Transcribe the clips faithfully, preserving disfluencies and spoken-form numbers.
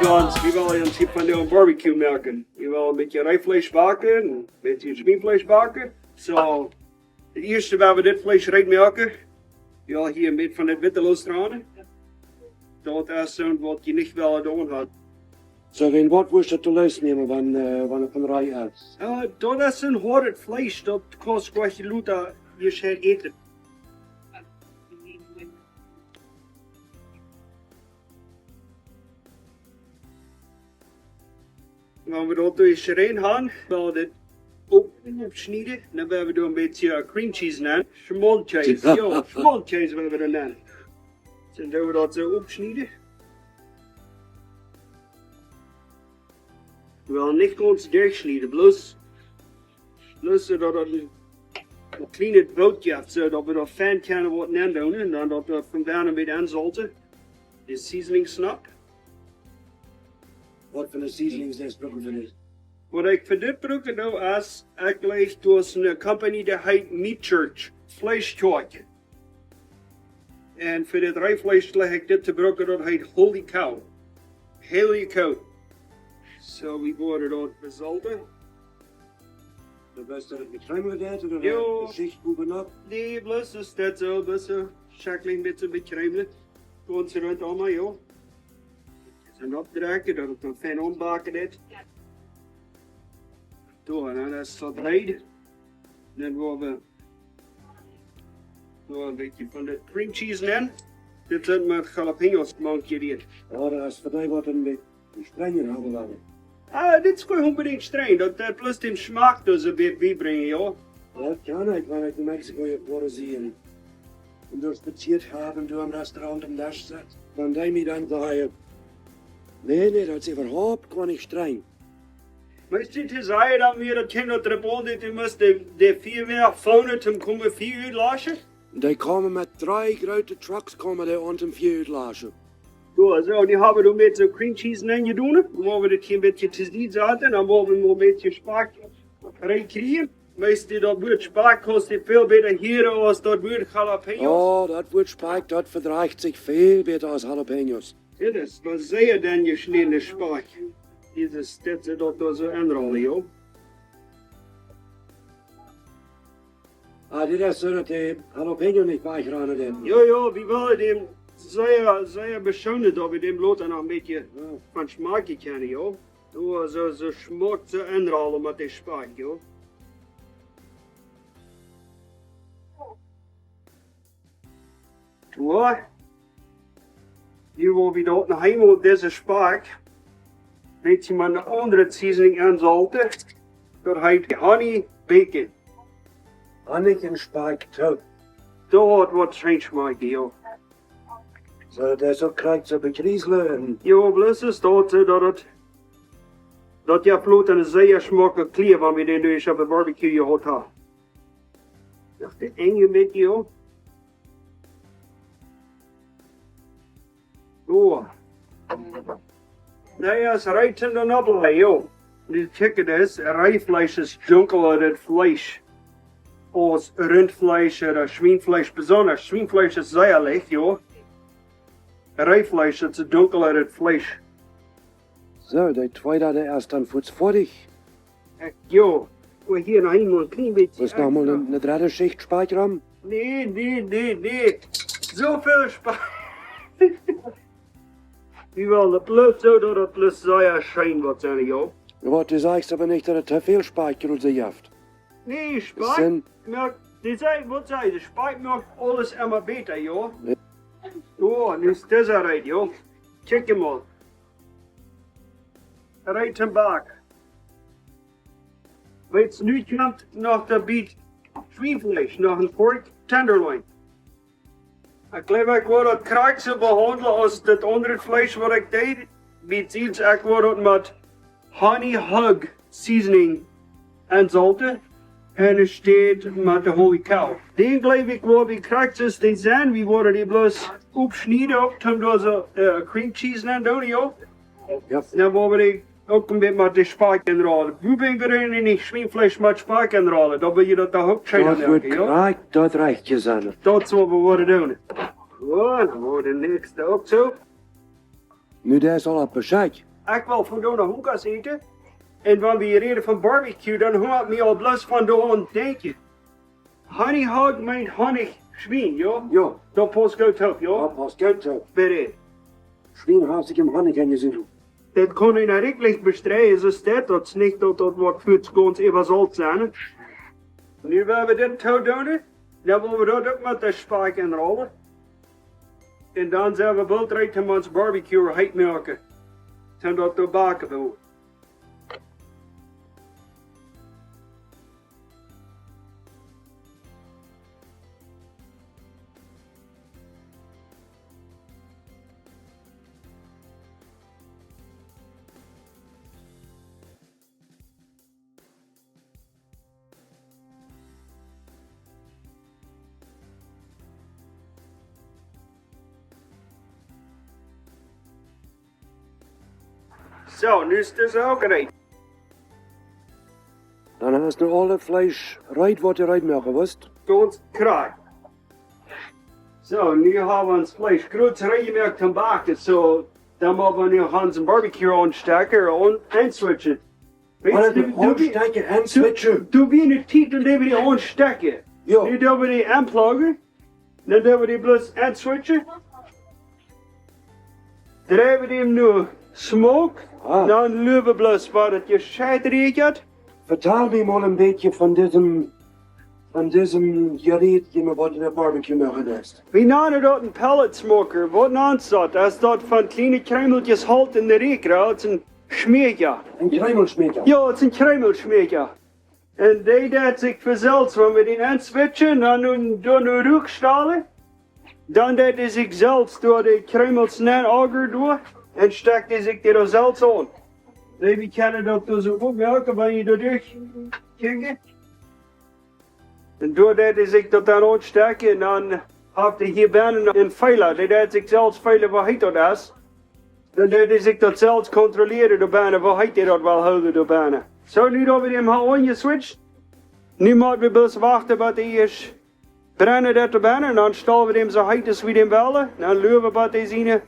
Wie wellen ons hia vondoag een Barbecue moaken. Wie wellen een bät Reefleesch backen, een bät Schwienfleesch backen. Soo, daut ieeschte woa wie dit Fleesch reed moaken. Wie wellen hia een bät von dit Witte loosdroagen. Daut es soont waut jie nich wellen doonen haben. Soo, wan waut woascht du loosnämen, wan, äh, wan et von Ree es? Äh, daut es een hoadet Fleesch, daut kaust du nich lota jescheit äten. Wan wie daut derchjeschnäden haben, woa wie dit uk oppschnieden. Dan woa wie doa een bät Cream Cheese nenn. Schmoltjees, jo, Schmoltjees woa wie daut nennen. Dan doo wie daut soo oppschnieden. Wie wellen nich gaunz derchschnieden, bloos, bloos soo daut et een, een kjlienet Boot jeft, soo daut wie daut fein kjennen waut nendoonen un dan daut wie von bennen een bät aunsolten. De seasoning Schnaps. Waut fa seasonings bruck jie fa dit? Waut ekj fa dit bruck, nu, es, ekj leew, doa es eene Company, dee heet Meat Church, Fleeschkjoakj. Un fa dit Reefleesch leew ekj dit to brucken, daut heet Holy Cow. Holy Cow. Soo, wie woaren daut besolten. Daut es daut bekjreemlen daut, ooda Jo. de Schicht bowen opp? Nä, bloos es daut soo, bloos soo, schakjlich met soo bekjreemlen. Gaunz rut aulemol, jo. Un oppdrekjen, daut et dan fein aunbacken deit. Soo, nu, daut es soo breet. Dan woa wie, woa wie een bät von de Cream Cheese nenn. Dit sent met Jalapeños mank jerieet. Jo, daut es fa dee waut een bät strenj haben wellen. Ah, dit es nich onbedinjt strenj, daut, daut bloos dän Schmack doa soo bie, biebrinjen, jo. Jo, daut kaun ekj, wan ekj en Mexiko jewonen sie. Un doa spazieet haben, doa aum Restaurant aum Desch saut. Dan deed mie dan sajen, nä, nä, daut es äwahaupt nich strenj. Meist du to sajen, daut wie daut Kjint daut Trepon dit, du must de, de Fia wea fonen, toom komen Fia utlaschen? Dee kaumen met dree groote Trucks, kaumen dee aun toom Fia utlaschen. Soo, soo, dee haben wie met soo Cream Cheese nenjedonen. Dan woa wie dit hia een bät to Sied saten, dan woa wie noch een bät Spakj rein kjrieen. Meist du daut Wuat Spakj kaust du väl bäta hieren aus daut Wuat Jalapeños? Jo, daut Wuat Spakj, daut vedrajcht sikj väl bäta aus Jalapeños. Dit es waut sea denn jeschnädne Spakj. Dit es, dit soo daut doa soo aunrollen, jo. Ah, dit es soo daut de Jalapeño nich wajchrannen deit. Jo, jo, wie wellen dän sea, sea beschoonen, daut wie dän lota noch een bät Jo. von Schmack kjennen, jo. Doa soo, soo schmock soo aunrollen met de Spakj, jo. Doa. Nu woa wie daut noch eemol dise Spakj met een aundre Seasoning aunsolten. Daut heet Honey Bacon. Honnich un Spakj toop. Daut woat scheen schmakjen, jo. Soo, daut es uk krakjt soo bekjrieseln un Jo, bloos es daut, äh, daut et, daut jeft lota een sea schmocke Klia, wan wie dän nu ieescht opp de Barbecue jehaut haben. Daut de Enj met, jo. Soo. Nä, daut es reed toom dan oppläajen, jo. Dee Chicken es, Reefleesch es dunkel, daut Fleesch. Aus Rintfleesch ooda Schwienfleesch, besonda Schwienfleesch es sea licht, jo. Reefleesch es dunkel, daut Fleesch. Soo, de tweede, dee es dan fuaz foadich. Äh, jo, wie hia noch eemol een kjlien bät Woascht noch mol eene, eene dredde Schicht Spakj rom? Nä, nä, nä, nä. Soo väl Spakj. Wie wellen daut bloos soo, daut et bloos sea scheen woat sennen, jo. Waut, du sajchst oba nich, daut et too väl Spakj jeft? Nä, Spakj Sinn. moakt, dee säd, waut säd, de Spakj moakt aules emma bäta, jo. Jo. Jo, nu es dise reed, jo. Kjikj mol. Reed toom backen. Weetst, nu kjemt noch daut bät Schwienfleesch, noch een pork tenderloin. Ekj jleew, ekj woa daut krakjt soo behaundlen aus daut aundre Fleesch waut ekj deed. Bie Sied, ekj woa daut met Honey Hug Seasoning aunsolten. Un et steit met de Holy Cow. Dee jleew ekj woa wie krakjt soo aus dee sent. Wie woaren dee bloos oppschnieden, uk toom doa soo, äh, Cream Cheese nenn doonen, jo. Jo. Dan woa wie dee uk een bät met de Spakj aunrollen. Wie brinjen nich Schwienfleesch met Spakj aunrollen. Dan well jie daut doch uk scheen Daut moaken, woat jo? krakjt daut rajchte sennen. Daut sell wie woaren doonen. Jo, dan woa wie de näakjste uk soo. Nu, dee es aul opp de Schakj. Ekj well vondoag noch Hunkas äten. Un wan wie räden von barbecue, dan hab ekj mie aul bloos von doa aun denkjen. Honey hog meent Honigschwien, jo? Jo. Daut pausst goot toop, jo? Daut pausst goot toop. Bitte. Schwien haft sikj em Honich enjesupen. Daut kaun eena rikjlich bestreien, soo es daut, daut es nich daut daut woat fuaz gaunz äwasolt sennen. Nu woa wie dit too doonen, dan woa wie daut uk met de Spakj enrollen. Un dan sent wie boolt reed om ons barbecue heet moaken. Om daut to backen wellen. Soo, nu es dise uk reed. Dan hast du aul daut Fleesch reed, waut du reed moaken wust. Gaunz krakjt. Soo, nu hab wie ons Fleesch groot reed jemoakt toom backen. Soo, dan mott wie nu onsen barbecue aunstäakjen un aunswitchen. Weetst du, du, du, du, du, du, wie ne Tiet, dan doo wie dee aunstäakjen. Jo. Nu doo wie dee aunpluggen. Dan doo wie dee bloos aunswitchen. Drei wie dee no smoke. Ah. Dan lua wie bloos waut et jescheit rieekjat. Vertell mie mol een bät von disem, von disem Jeräd, waut du de barbecue moaken deist. Wie nanen daut een pellet smoker. Waut nant daut? Daut es daut von kjliene Kjreemelkjes Holt en de Rieekj, daut es een Schmäakja. Een Kjreemelschmäakja? Jo, daut es een Kjreemelschmäakja. Un dee deit sikj von selfst, wan wie dän aunswitchen, dan, dan, dan rutstalen, dan deit dee sikj selfst derch de Kjreemels nenn, Auge derch, un stäakjt dee sikj doa selfst aun. Dee, wie kjennen daut soo goot moaken, wan jie doa derchkjikjen. Un doa deit dee sikj daut dan aunstäakjen, un dan haft dee hia bennen een Feela, dee deit sikj selfst feelen, woo heet daut es. Dan deit dee sikj daut selfst kontrollieren doa bennen, woo heet dee daut well hoolen doa bennen. Soo, nu daut wie dän haben aunjeswitcht, nu mott wie bloos wachten, bat dee es brennen deit doa bennen, dan stalen wie dän soo heet aus wie dän wellen, dan lua wie bat dee sien,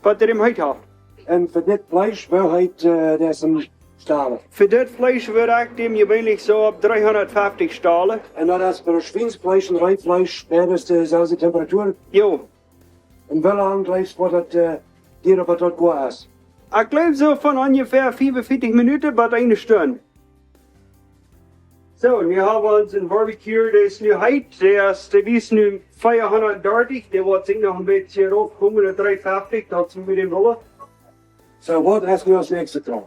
bat dee dän heet haft. Un fa dit Fleesch, woo heet, äh, daut es een stalen? Fa dit Fleesch wudd ekj dän jeweenlich soo opp dreehundatfeftich stalen. Un daut es fa Schwiensfleesch un Reefleesch, beides deselwje Temperatuur? Jo. Un woo lang jleefst du daut, äh, dieren, bat daut goa es? Ekj jleew soo von onjefäa fiefunvieetich Minuten bat eene Stund. Soo, nu haben wie onsen Barbecue, dee es nu heet, dee es, dee es nu veahundatdartich, dee woat sikj noch een bät raufkomen, de dreehundatfeftich, daut es mie de Wille. Soo, waut es nu aus näakjstet draun?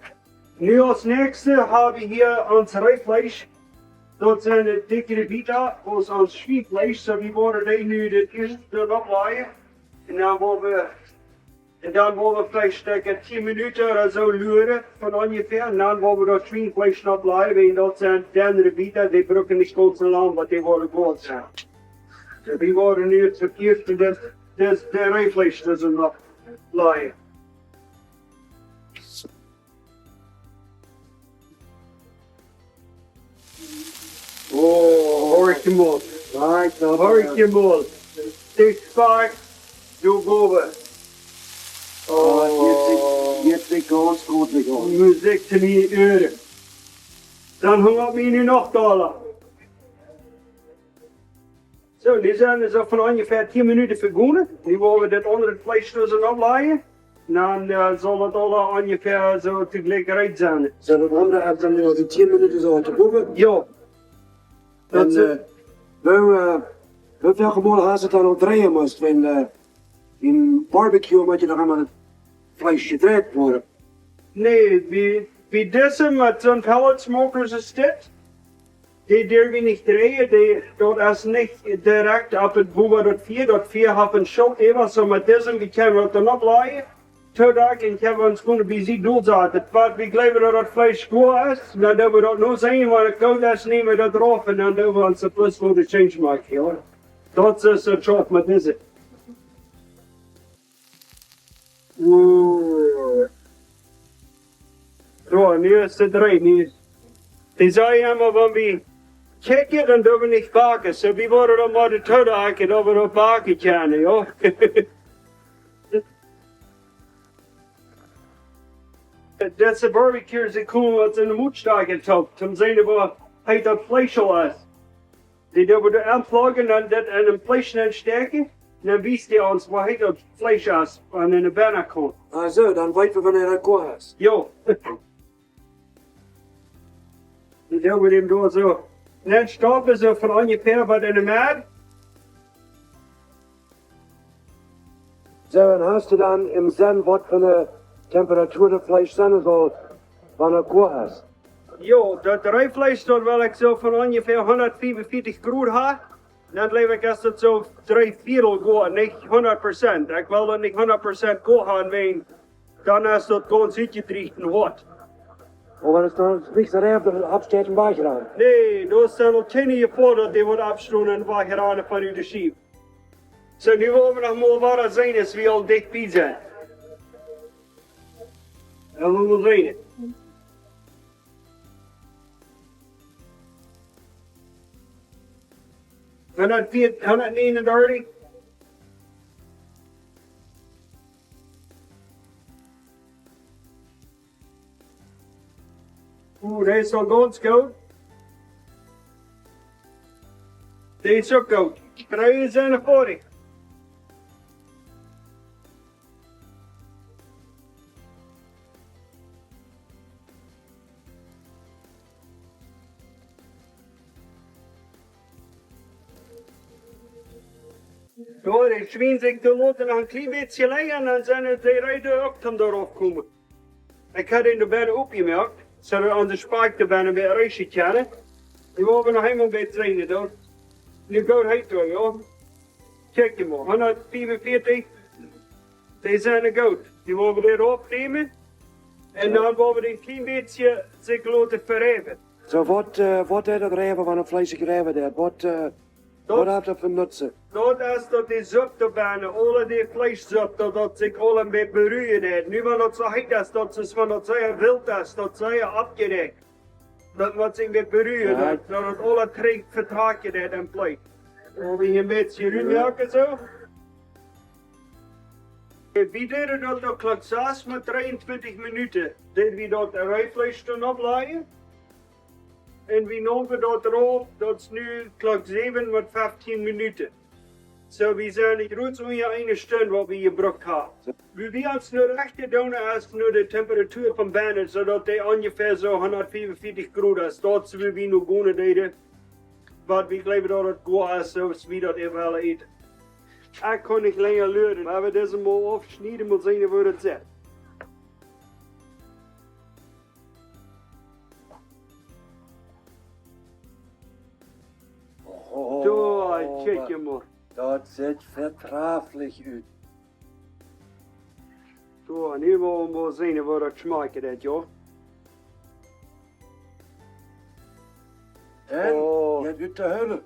Nu aus näakjstet hab wie hia ons Reefleesch. Daut sent de dikjere Bieta aus ons Schwienfleesch. Soo, wie woaren dee nu daut ieeschte oplajen. Un dan woa wie, un dan woa wie veleicht, äh, tieen Minuten ooda soo luaren von onjefäa. Un dan woa wie daut Schwienfleesch oplajen, wiels daut sent dennere Bieta, dee brucken nich gaunz soo lang, bat dee woaren goot sennen. Soo, wie woaren nu toom ieeschten daut, daut, daut Reefleesch doa soo oplajen. Oh, horch mol. Horch mol. Dit Spark, du Gobe. Oh, jetzt, jetzt gaunz goot, Musikj to miene Uaren. Dan hungat mie nu noch dolla. Soo, dee sent soo von onjefäa tieen Minuten vegonen. Nu woa wie daut aundre Fleesch doa soo oplajen. Dan, äh, saul daut aula onjefäa soo toojlikj reed sennen. Soo, daut aundre es dan nu aul tieen Minuten soo aun de Bowen? Jo. Un, äh, woo, äh, woo väl mol hast du daut dan aul dreien must, wan, äh, biem Barbecue mott je noch eemol daut Fleesch jedreit woaren? Nä, bie, bie dise met soon pellet smokers es dit. Dee derw wie nich dreien, dee, daut es nich direkt opp daut Bowen daut Fia. Daut Fia haft een Schilt äwa, soo met dise, wie kjennen daut dan oplajen. Todakjen kjenn wie ons kunnen bie see dol saten. Waut wie jleewen daut daut Fleesch goa es, dan doo wie daut nu seenen, wan et goot es, näm wie daut rauf un dan doo wie ons de Plus goode change moaken, jo. Daut es daut Schaufen met dise. Soo, nu es et reed, nu. Dee saj emma, wan wie kjikjen, dan doo wie nich backen. Soo, wie woaren dan mau de Tode hacken, daut wie daut backen kjennen, jo. Dise Barbecue, see komen met soone Mootstock toop, toom seenen woo heet daut Fleesch aul es. Dee doo wie doa aunplucken un daut en een Fleesch nenstäakjen. Dan wiest dee ons woo heet daut Fleesch es, wan et enne Benna kjemt. Aulsoo, dan weet wie wanea daut goa es. Jo. Dee doo wie däm doa soo nenstoppen, soo von onjefäa waut enne Med. Soo, un hast du dan em Senn waut fa eene Temperatua daut Fleesch sennen saul, wan et goa es? Jo, daut Reefleesch, daut well ekj soo von onjefäa hundatfiefunvieetich Grod haben. Dan jleew ekj es daut soo dree Viedel goa, nich hundat Prozent. Ekj well daut nich hundat Prozent goa haben, wiels dan es daut gaunz utjedrieecht un hoat. Oba daut es dan nich soo recht daut et oppsteit un wajchrannen. Nä, daut es dan uk kjeene Jefoa daut dee woat oppstonen un wajchrannen von de Schiew. Soo, nu woa wie noch mol wada seenen aus wie aul dicht bie sent. Un wie woaren seenen. Hundat, hundateenundartich. Oeh, dee es aul gaunz goot. Dee es uk goot. Dree sent foadich. Jo, dee Schwien sikj doa loten noch een kjlien bät lenja, dan sent dee reed uk toom doarauf komen. Ekj hab dän doa bennen oppjemoakt, soo daut onse Spakj doa bennen wada rein kjennen. Dee woa wie noch eemol bät seenen, doa. Nu goot heet doa, jo. Kjikj mol, hundatfiefunvieetich. Dee sent goot. Dee woa wie doa oppnämen. Un dan woa wie dän kjlien bät sikj loten vereiwen. Soo, waut, eh, waut deit daut reiwen, wan et Fleesch reiwen deit? Waut, eh, Daut, waut haft daut fa Nutzen? Daut es daut dee Supp doa bennen, aule dee Fleeschsupp, daut daut sikj aul een bät berujen deit. Nu wan daut soo heet es, daut es, wan daut sea wilt es, daut sea oppjeräakjt. Daut mott sikj een bät berujen, jo, daut, daut daut aule trigj vetrakjen deit em Fleesch. Un wie een bät rummoaken soo. Wie doonen daut uk Klock sas met dreeuntwintich Minuten. Doonen wie daut Reefleesch doa oppläajen. Un wie nämen daut rauf, daut es nu Klock säwen met fieftieen Minuten. Soo, wie sent jrod unja eene Stund waut wie jebrukt haben. Woo wie ons nu rajcht doonen es no de Temperatua von bennen, soo daut dee onjefäa soo hundatfiefunvieetich Grod es. Daut es woo wie nu gonen deeden. Waut wie jleewen daut et goot es, soo aus wie daut äwahaupt äten. Ekj kaun nich lenja luren, oba wie dise mol aufschnieden, mol seenen woo daut sitt. Oh, doa, kjikj mol. Daut sitt vetraflich ut. Doa, nu woa wie mol seenen woo daut schmakjt, daut, jo. Un? Oh. Daut ut de Hüll.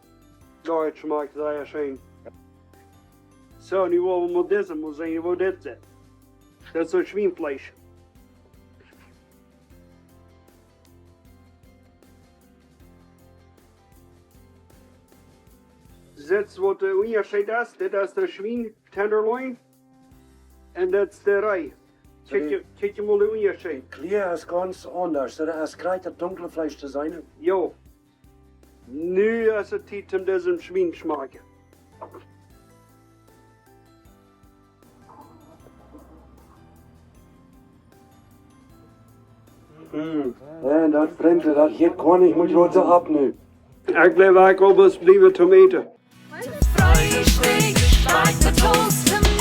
Jo, et schmakjt sea scheen. Soo, nu woa wie mol dise mol seenen woo dit sitt. Daut es soo Schwienfleesch. Sitt waut de Unjascheet es, dit es de Schwien Tenderloin un dit es de Ree. Kjikj, kjikj mol de Unjascheet. Klia es gaunz aundasch, daut es krakjt daut dunkle Fleesch to seenen. Jo. Nu es et Tiet om disen Schwien schmakjen. Mm. Jo, daut brinjt daut hia, kaun ekj mie jrod soo opp nu. Ekj jleew, ekj woa bloos bliewen toom äten. Freidich schmakjt daut Toast.